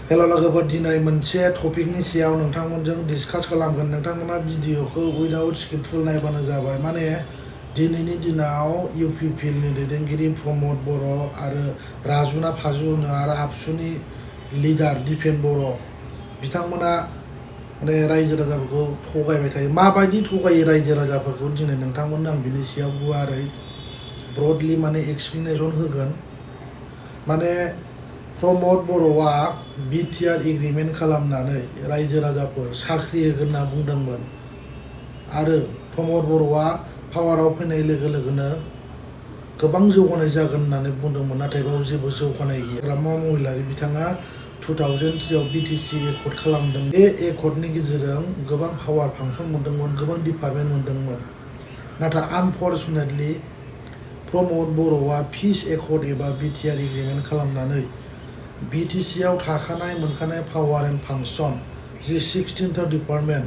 hello लोगोफोर दिनै मोनसे टपिकनि सायाव नोंथांमोनजों डिसकास खालामगोन नोंथांमोना भिडिअखौ उइदाउट स्क्रिप्टफुल नायबानो जाबाय माने दिनैनि दिनाव इउपिपिएलनि दैदेनगिरि प्रमद बर' आरो राजुना फाजु आरो आबसुनि लिडार दिपेन बर' बिथांमोना माने रायजो राजाफोरखौ थगायबाय थायो माबायदि थगायो रायजो राजाफोरखौ दिनै नोंथांमोननो आं बिनि सायाव गुवारै ब्रडलि माने एक्सप्लेनेसन होगोन माने प्रमद बर'आ बिटिआर एग्रिमेन्ट खालामनानै रायजो राजाफोर साख्रि होगोन होनना बुंदोंमोन आरो प्रमद बर'आ पावाराव फैनाय लोगो लोगोनो गोबां जौगानाय जागोन होननानै बुंदोंमोन नाथाय बेयाव जेबो जौगानाय गैया रामा महिलारि बिथाङा 2003 आव बिटिसि एकर्ड खालामदों बे एकर्डनि गेजेरजों गोबां पावार फांसन मोनदोंमोन गोबां डिपार्टमेन्ट मोनदोंमोन नाथाय आनफर्चुनेटलि प्रमद बर'आ पिस एकर्ड एबा बिटिआर एग्रिमेन्ट खालामनानै बिटिसि आव थाखानाय मोनखानाय power and function the 16th department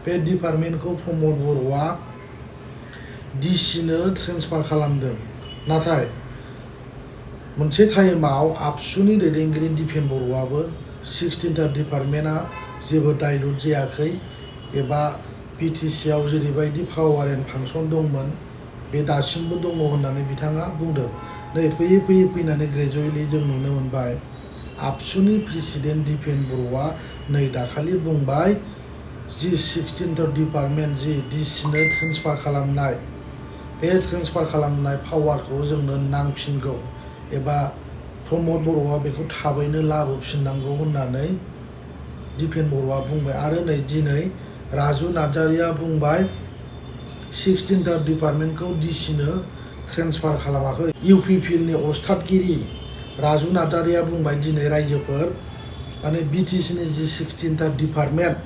बे डिपार्टमेन्टखौ प्रमद बर'आ डिसिनो ट्रेन्सफार खालामदों नाथाय मोनसे टाइमाव आबसुनि दैदेनगिरि दिपेन बर'आबो 16th डिपार्टमेन्टआ जेबो डाइलुट जायाखै एबा बिटिसि आव जेरैबायदि पावार एन्ड फांसन दंमोन बे दासिमबो दङ होननानै बिथाङा बुंदों नै फैयै फैनानै ग्रेजुवेटलि जों नुनो मोनबाय आबसुनि प्रेसिडेन्ट दिपेन बर'आ नै दाखालि बुंबाय जि 16th डिपार्टमेन्ट जि डिसिनो ट्रेन्सफार खालामनाय बे ट्रेन्सफार खालामनाय पावारखौ जोंनो नांफिनगौ एबा प्रमद बर'आ बेखौ थाबैनो लाबोफिननांगौ होननानै दिपेन बर'आ बुंबाय आरो नै दिनै राजु नार्जारिया बुंबाय 16th डिपार्टमेन्टखौ डिसिनो ट्रेन्सफार खालामाखै इउपिपिएलनि अस्थादगिरि राजु नार्जारिया बुंबाय दिनै रायजोफोर माने बिटिसिनि जि 16th डिपार्टमेन्ट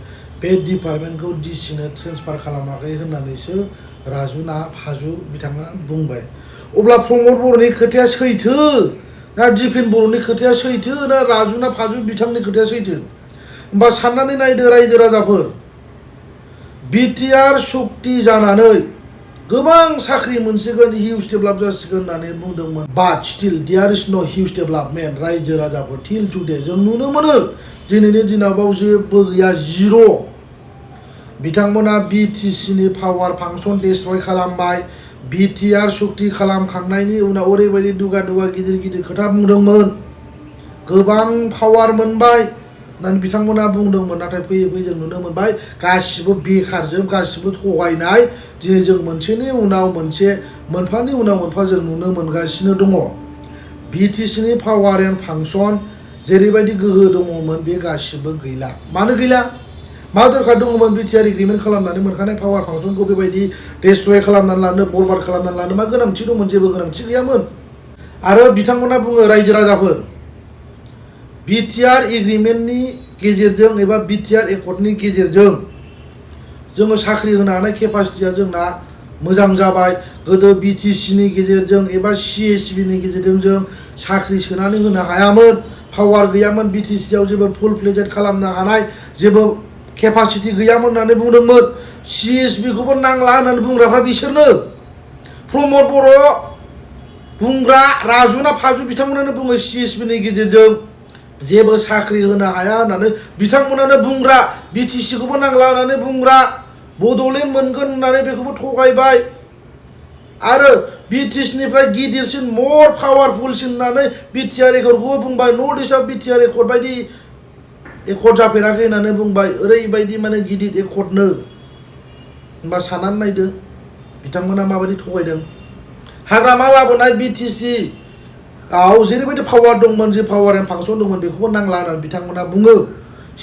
बे डिपार्टमेन्टखौ डिसिनो ट्रेन्सफार खालामाखै होननानैसो राजुना फाजु बिथाङा बुंबाय अब्ला प्रमद बर'नि खोथाया सैथो ना दिपेन बर'नि खोथाया सैथो ना राजुना फाजु बिथांनि खोथाया सैथो होमबा साननानै नायदो रायजो राजाफोर बिटिआर सुक्ति जानानै गोबां साख्रि मोनसिगोन हिउज डेभेलप जासिगोन होननानै बुंदोंमोन बाट स्टिल देयार इज नो हिउज डेभेलपमेन्ट रायजो राजाफोर टिल टुडे जों नुनो मोनो दिनैनि दिनाव बाव जेबो गैया जिर' बिथांमोना बिटिसिनि पावार फांसन डिस्ट्रय खालामबाय बिटिआर सुक्ति खालामखांनायनि उनाव ओरैबायदि दुगा गिदिर खोथा बुंदोंमोन गोबां पावार मोनबाय होननानै बिथांमोना बुंदोंमोन नाथाय फैयै जों नुनो मोनबाय गासिबो बेखारजोब गासिबो थगायनाय दिनै जों मोनसेनि उनाव मोनसे मोनफानि उनाव मोनफा जों नुनो मोनगासिनो दङ बिटिसिनि पावार एन्ड फांसन जेरैबायदि गोहो दङमोन बे गासिबो गैला मानो गैला मा दरखार दङमोन बिटिआर एग्रिमेन्ट खालामनानै मोनखानाय पावार फांसनखौ बेबायदि डिस्ट्रय खालामनानै लानो बरबाद खालामनानै लानो मा गोनांथि दंमोन जेबो गोनांथि गैयामोन आरो बिथांमोना बुङो रायजो राजाफोर बिटिआर एग्रिमेन्टनि गेजेरजों एबा बिटिआर एकर्डनि गेजेरजों जोङो साख्रि होनो हानाय केपासिटिया जोंना मोजां जाबाय गोदो बिटिसिनि गेजेरजों एबा सिएसबिनि गेजेरजों जों साख्रि सोनानै होनो हायामोन पावार गैयामोन बिटिसिआव जेबो फुल फ्लेजेड खालामनो हानाय जेबो केपासिटि गैयामोन होननानै बुंदोंमोन सिएसबिखौबो नांला होननानै बुंग्राफ्रा बिसोरनो प्रमद बर' बुंग्रा राजुना फाजु बिथांमोनानो बुङो सिएसबिनि गेजेरजों जेबो साख्रि होनो हाया होननानै बिथांमोनानो बुंग्रा बिटिसिखौबो नांला होननानै बुंग्रा बड'लेण्ड मोनगोन होननानै बेखौबो थगायबाय आरो बिटिसिनिफ्राय गिदिरसिन मर पावारफुलसिन होननानै बिटिआर एकर्डखौबो बुंबाय नर्थ इस्टआव बिटिआर एकर्ड बायदि एकर्ड जाफेराखै होननानै बुंबाय ओरैबायदि माने गिदिर एकर्डनो होनबा साननानै नायदो बिथांमोना माबायदि थगायदों हाग्रामा लाबोनाय बिटिसि आव जेरैबायदि पावार दंमोन जे पावार एन्ड फांसन दंमोन बेखौबो नांला होननानै बिथांमोना बुङो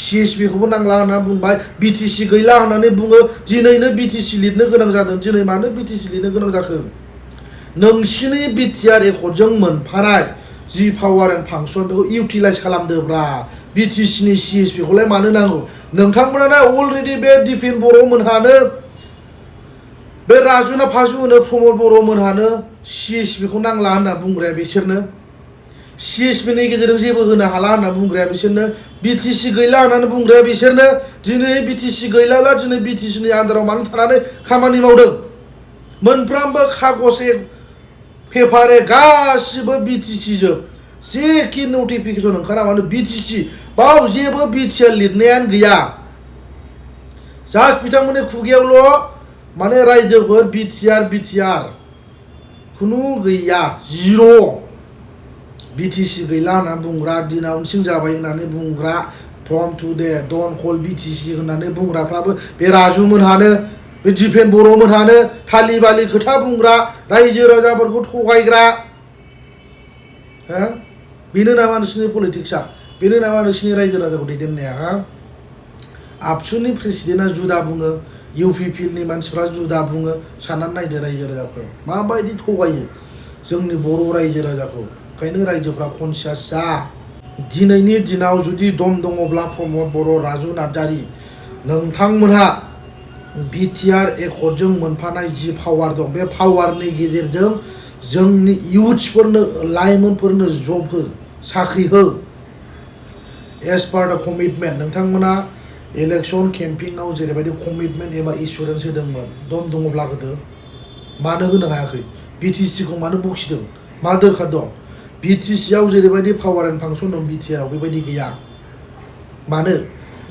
सिएसबिखौबो नांला होनना बुंबाय बिटिसि गैला होननानै बुङो दिनैनो बिटिसि लिरनो गोनां जादों दिनै मानो बिटिसि लिरनो गोनां जाखो नोंसिनि बिटिआर एकर्डजों मोनफानाय जि पावार एन्ड फांसन बेखौ इउटिलाइज खालामदोब्रा बिटिसिनि सिएसबिखौलाय मानो नांगौ नोंथांमोना अलरेडि बे दिपेन बर' मोनहानो बे राजुना फाजु होनो प्रमद बर' मोनहानो सिएसबिखौ नांला होनना बुंग्राया बिसोरनो सिएसबिनि गेजेरजों जेबो होनो हाला होनना बुंग्राया बिसोरनो बिटिसि गैला होननानै बुंग्राया बिसोरनो दिनै बिटिसि गैलाला दिनै बिटिसिनि आन्दाराव मानो थानानै खामानि मावदों मोनफ्रोमबो खागजे पेपारे गासिबो बिटिसि जोब जेखि नटिफिकेसन ओंखारा मानो बिटिसि बाव जेबो बिटिआर लिरनायानो गैया जास्ट बिथांमोननि खुगायावल' माने रायजोफोर बिटिआर खुनु गैया जिर' बिटिसि गैला होनना बुंग्रा दिनावसिं जाबाय होननानै बुंग्रा from today don't call BTC होननानै बुंग्राफ्राबो बे राजुमोनहानो बे दिपेन बर'मोनहानो थालि बालि खोथा बुंग्रा रायजो राजाफोरखौ थगायग्रा हो बेनो नामा नोंसिनि पलिटिक्सआ बेनो नामा नोंसिनि रायजो राजाखौ दैदेननाया हा आबसुनि प्रेसिडेन्टआ जुदा बुङो इउपिपिएलनि मानसिफ्रा जुदा बुङो साननानै नायदो रायजो राजाफोर माबायदि थगायो जोंनि बर' रायजो राजाखौ ओंखायनो रायजोफ्रा कनसियास जा दिनैनि दिनाव जुदि दम दङब्ला प्रमद बर' राजु नार्जारि नोंथांमोनहा बिटिआर एकर्डजों मोनफानाय जि पावार दं बे पावारनि गेजेरजों जोंनि इयुथ्सफोरनो लाइमोनफोरनो जब हो साख्रि हो एज पार द कमिटमेन्ट नोंथांमोना इलेक्शन केम्पिंआव जेरैबायदि कमिटमेन्ट एबा इन्सुरेन्स होदोंमोन दम दङब्ला होदो मानो होनो हायाखै बिटिसिखौ मानो बखिदों मा दरखार दं बिटिसिआव जेरैबायदि पावार एन्ड फांसन दं बिटिआरआव बेबायदि गैया मानो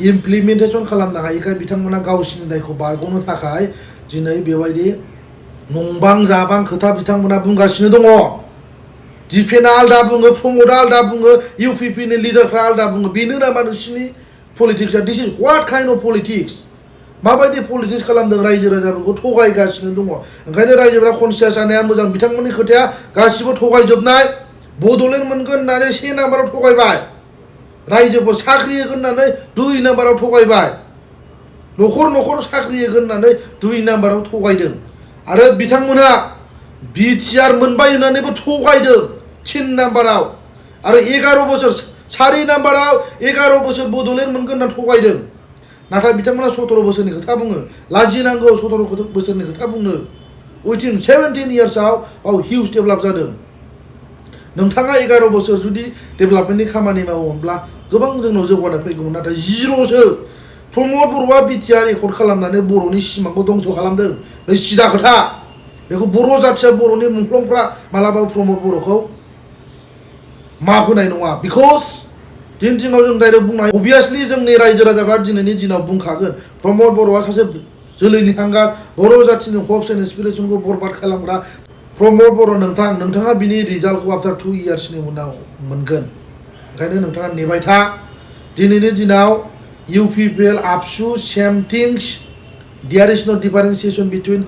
इमप्लिमेन्टेसन खालामनो हायैखाय बिथांमोना गावसिनि दायखौ बारग'नो थाखाय दिनै बेबायदि नंबां जाबां खोथा बिथांमोना बुंगासिनो दङ दिपेना आलदा बुङो प्रमदआ आलदा बुङो इउपिपिनि लिडारफ्रा आलदा बुङो बेनो नामा नोंसिनि पलिटिक्सआ दिस इज व्हाट काइन्ड अफ पलिटिक्स माबायदि पलिटिक्स खालामदों रायजो राजाफोरखौ थगायगासिनो दङ ओंखायनो रायजोफ्रा कनसियास जानाया मोजां बिथांमोननि खोथाया गासिबो थगायजोबनाय बड'लेण्ड मोनगोन होननानै 1 नाम्बाराव थगायबाय रायजोफोर साख्रि होगोन होननानै 2 नाम्बाराव थगायबाय न'खर न'खर साख्रि होगोन होननानै 2 नाम्बाराव थगायदों आरो बिथांमोनहा बिटिआर मोनबाय होननानैबो थगायदों 3 नाम्बाराव आरो 11 बोसोर 4 नाम्बाराव 11 बोसोर बड'लेण्ड मोनगोन होनना थगायदों नाथाय बिथांमोना 17 बोसोरनि खोथा बुङो लाजिनांगौ 17 बोसोरनि खोथा बुंनो उइथिन 17 इयार्सआव हिउज डेभेलप जादों नोंथाङा 11 बोसोर जुदि डेभेलपमेन्टनि खामानि मावोमोनब्ला गोबां जोंनाव जौगानाय फैगौमोन नाथाय जिर'सो प्रमद बर'आ बिटिआर एकर्ड खालामनानै बर'नि सिमांखौ दंस' खालामदों बे सिदा खोथा बेखौ बर' जाथिया बर'नि मुंख्लंफ्रा मालाबाबो प्रमद बर'खौ माफ होनाय नङा बिकज दिनाव जों डाइरेक्ट बुंनो हायो अबियासलि जोंनि रायजो राजाफ्रा दिनैनि दिनाव बुंखागोन प्रमद बर'आ सासे जोलैनि हांगार बर' जाथिनि हप्स एन्ड इन्सपिरेसनखौ बरबाद खालामग्रा प्रमद बर' नोंथाङा बिनि रिजाल्टखौ आफ्टार 2 इयार्सनि उनाव मोनगोन ओंखायनो नोंथाङा नेबाय था दिनैनि दिनाव इउपिपिएल आबसु सेम थिंस देयार इज नो डिफारेन्सिएसन बिटुइन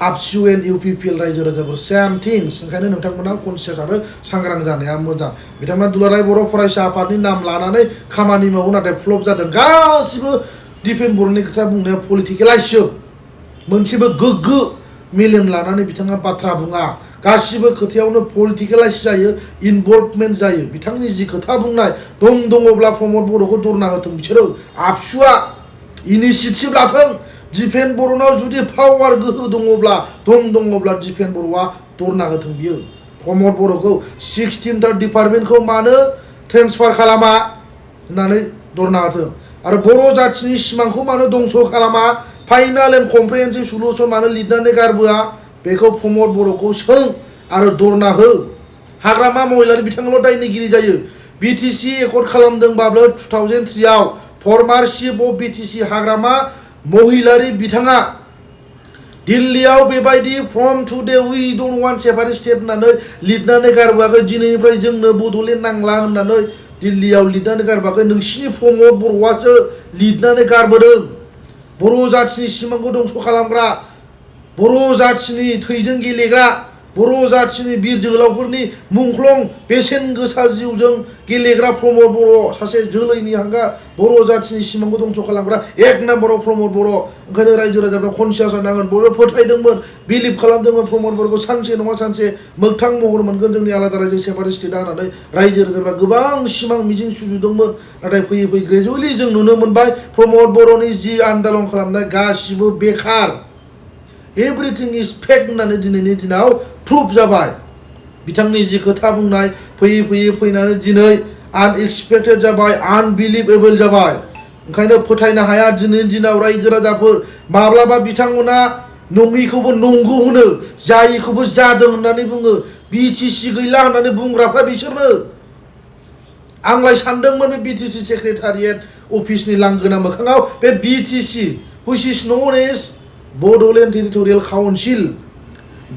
आबसु एन्ड इउपिपिएल रायजो राजाफोर सेम थिंस ओंखायनो नोंथांमोना कनसियास आरो सांग्रां जानाया मोजां बिथांमोना दुलाराय बर' फरायसा आफादनि नाम लानानै खामानि मावो नाथाय फ्लप जादों गासिबो दिपेन बर'नि खोथा बुंनाया पलिटिकेलाइजसो मोनसेबो गोग्गो मेलेम लानानै बिथाङा बाथ्रा बुङा गासिबो खोथायावनो पलिटिकेलाइज जायो इनभल्भमेन्ट जायो बिथांनि जि खोथा बुंनाय दङब्ला प्रमद बर'खौ दरना होथों बिसोरो आबसुआ इनिसिएटिभ लाथों दिपेन बर'नाव जुदि पावार गोहो दङब्ला दिपेन बर'आ दरना होथों बियो प्रमद बर'खौ 16टा डिपार्टमेन्टखौ मानो ट्रेन्सफार खालामा होननानै दरना होथों आरो बर' जाथिनि सिमांखौ मानो दंस' खालामा फाइनाल एन्ड कमप्रिहेन्सिभ सलुसन मानो लिरनानै गारबोआ बेखौ प्रमद बर'खौ सों आरो दरना हो हाग्रामा महिलानि बिथांल' दायनिगिरि जायो बिटिसि एकर्ड खालामदोंबाबो 2003आव former chief of BTC Hagrama महिलारि बिथाङा दिल्लीयाव बेबायदि from today we don't want separate state होननानै लिरनानै गारबोआखै दिनैनिफ्राय जोंनो बड'लेण्ड नांला होननानै दिल्लीयाव लिरनानै गारबोआखै नोंसिनि प्रमद बर'आसो लिरनानै गारबोदों बर' जाथिनि सिमांखौ दंस' खालामग्रा बर' जाथिनि थैजों गेलेग्रा बर' जाथिनि बिर जोहोलावफोरनि मुंख्लं बेसेन गोसा जिउजों गेलेग्रा प्रमद बर' सासे जोलैनि हांगार बर' जाथिनि सिमांखौ दंस' खालामग्रा 1 नाम्बाराव प्रमद बर' ओंखायनो रायजो राजाफ्रा कनसियास जानांगोन बयबो फोथायदोंमोन बिलिभ खालामदोंमोन प्रमद बर'खौ सानसे नङा सानसे मोगथां महर मोनगोन जोंनि आलादा रायजो सेपारेट स्टेटआ होननानै रायजो राजाफ्रा गोबां सिमां मिजिं सुजुदोंमोन नाथाय फैयै ग्रेजुवेलि जों नुनो मोनबाय प्रमद बर'नि जि आन्दालन खालामनाय गासिबो बेखार एभ्रिथिं इज फेक होननानै दिनैनि दिनाव प्रुफ जाबाय बिथांनि जि खोथा बुंनाय फैनानै दिनै आनएक्सपेक्टेड जाबाय आनबिलिभेबल जाबाय ओंखायनो फोथायनो हाया दिनैनि दिनाव रायजो राजाफोर माब्लाबा बिथांमोना नङिखौबो नंगौ होनो जायिखौबो जादों होननानै बुङो बिटिसि गैला होननानै बुंग्राफ्रा बिसोरनो आंलाय सानदोंमोन बे बिटिसि सेक्रेटारियेट अफिसनि लांगोना मोखाङाव बे BTC which is known as Bodoland territorial council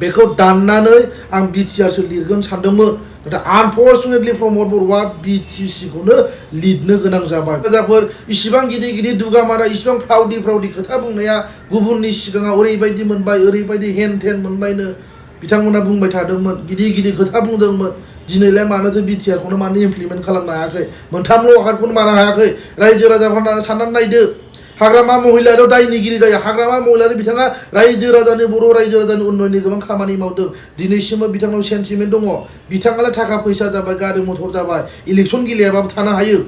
बेखौ दाननानै आं बिटिआरसो लिरगोन सानदोंमोन नाथाय आनफर्चुनेटलि प्रमद बर'आ बिटिसिखौनो लिरनो गोनां जाबाय जाफोर इसिबां गिदिर गिदिर दुगामारा इसिबां फ्राउदि खोथा बुंनाया गुबुननि सिगाङाव ओरैबायदि मोनबाय ओरैबायदि हेन टेन मोनबायनो बिथांमोना बुंबाय थादोंमोन गिदिर खोथा बुंदोंमोन दिनैलाय मानोथो बिटिआरखौनो मानो इमप्लिमेन्ट खालामनो हायाखै मोनथामल' आगानखौनो मानो हायाखै रायजो राजाफोरा साननानै नायदो हाग्रामा महिलायाथ' दायनिगिरि जायो हाग्रामा महिलानि बिथाङा रायजो राजानि बर' रायजो राजानि उन्नयननि गोबां खामानि मावदों दिनैसिमबो बिथांनाव सेन्टिमेन्ट दङ बिथाङालाय थाखा फैसा जाबाय गारि मथर जाबाय इलेक्सन गेलेयाबाबो थानो हायो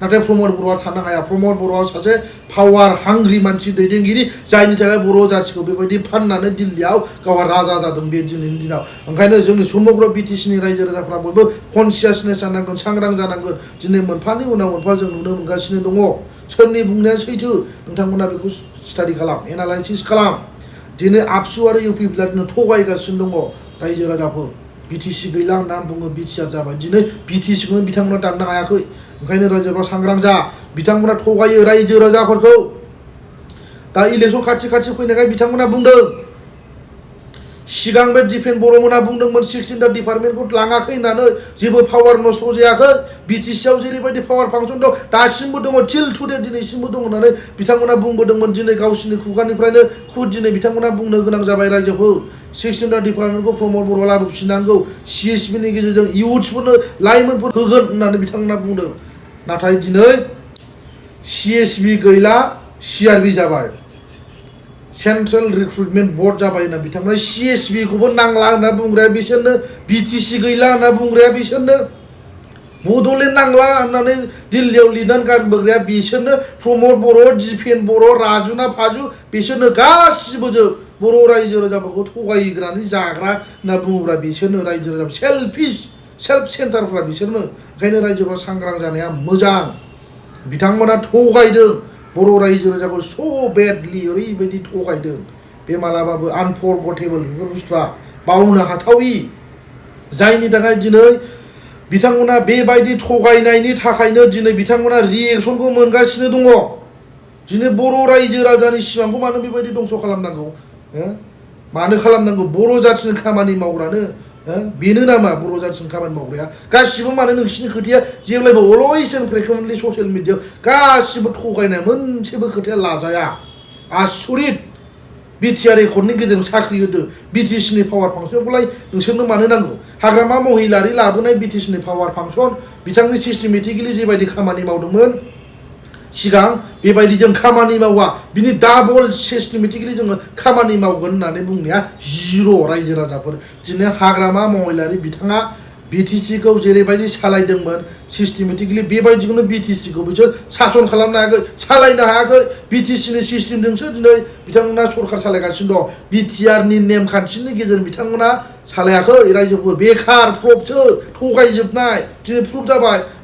नाथाय प्रमद बर'आ थानो हाया प्रमद बर'आ सासे पावार हांग्रि मानसि दैदेनगिरि जायनि थाखाय बर' जाथिखौ बेबायदि फाननानै दिल्लीयाव गावहा राजा जादों बे दिनैनि दिनाव ओंखायनो जोंनि समग्र बिटिसिनि रायजो राजाफ्रा बयबो कनसियासनेस जानांगोन सांग्रां जानांगोन दिनै मोनफानि उनाव मोनफा जों नुनो मोनगासिनो दङ सोरनि बुंनाया सैथो नोंथांमोना बेखौ स्टाडि खालाम एनालाइसिस खालाम दिनै आबसु आरो इउपि बिरादनो थगायगासिनो दङ रायजो राजाफोर बिटिसि गैला होनना बुङो बिटिआर जाबाय दिनै बिटिसिखौनो बिथांमोना दाननो हायाखै ओंखायनो रायजोफ्रा सांग्रां जा बिथांमोना थगायो रायजो राजाफोरखौ दा इलेक्सन खाथि फैनायखाय बिथांमोना बुंदों सिगां बे डिफेन बर'मोना बुंदोंमोन 16टा डिपार्टमेन्टखौ लाङाखै होननानै जेबो पावार नस्थ' जायाखै बिटिसिआव जेरैबायदि पावार फांसन दं दासिमबो दङ टिल टुडे दिनैसिमबो दङ होननानै बिथांमोना बुंबोदोंमोन दिनै गावसिनि खुगानिफ्रायनो खुद दिनै बिथांमोना बुंनो गोनां जाबाय रायजोफोर 16टा डिपार्टमेन्टखौ प्रमद बर'आ लाबोफिननांगौ सिएसपिनि गेजेरजों इयुथ्सफोरनो लाइमोनफोर होगोन होननानै बिथांमोना बुंदों नाथाय दिनै सिएसपि गैला सिआरबि जाबाय सेन्ट्रेल रिक्रुटमेन्ट बर्ड जाबाय होनना बिथांमोना सिएसपिखौबो नांला होनना बुंग्राया बिसोरनो बिटिसि गैला होनना बुंग्राया बिसोरनो बड'लेण्ड नांला होननानै दिल्लीयाव लिरनानै गानबोग्राया बिसोरनो प्रमद बर' दिपेन बर' राजुना फाजु बिसोरनो गासिबो जोब बर' रायजो राजाफोरखौ थगायग्रानि जाग्रा होनना बुङोब्ला बिसोरनो रायजो राजा सेल्फ सेन्टारफ्रा बिसोरनो ओंखायनो रायजोफ्रा सांग्रां जानाया मोजां बिथांमोना थगायदों बर' रायजो राजाखौ स' बेडलि ओरैबायदि थगायदों बे मालाबाबो आनफरगटेबल बेफोर बुस्थुआ बावनो हाथावि जायनि थाखाय दिनै बिथांमोना बेबायदि थगायनायनि थाखायनो दिनै बिथांमोना रिएक्सनखौ मोनगासिनो दङ दिनै बर' रायजो राजानि सिमांखौ मानो बेबायदि दंस' खालामनांगौ मानो खालामनांगौ बर' जाथिनि खामानि मावग्रानो बेनो नामा बर' जाथिनि खामानि मावग्राया गासिबो मानो नोंसिनि खोथाया जेब्लायबो अलवेज एन्ड फ्रिकुवेन्टलि ससियेल मिडियायाव गासिबो थगायनाय मोनसेबो खोथाया लाजाया आसरित बिटिआर एकर्डनि गेजेरजों साख्रि होदो बिटिसिनि पावार फांसनखौलाय नोंसोरनो मानो नांगौ हाग्रामा महिलारि लाबोनाय बिटिसिनि पावार फांसन बिथांनि सिस्टेमेटिकेलि जेबायदि खामानि मावदोंमोन सिगां बेबायदि जों खामानि मावा बिनि डाबल सिस्टेमेटिकेलि जोङो खामानि मावगोन होननानै बुंनाया जिर' रायजो राजाफोर दिनै हाग्रामा महिलारि बिथाङा बिटिसिखौ जेरैबायदि सालायदोंमोन सिस्टेमेटिकेलि बेबायदिखौनो बिटिसिखौ बिसोर सासन खालामनो हायाखै सालायनो हायाखै बिटिसिनि सिस्टेमजोंसो दिनै बिथांमोना सरखार सालायगासिनो दं बिटिआरनि नेमखान्थिनि गेजेरजों बिथांमोना सालायाखै रायजोफोर बेखार फ्रबसो थगायजोबनाय दिनै प्रुफ जाबाय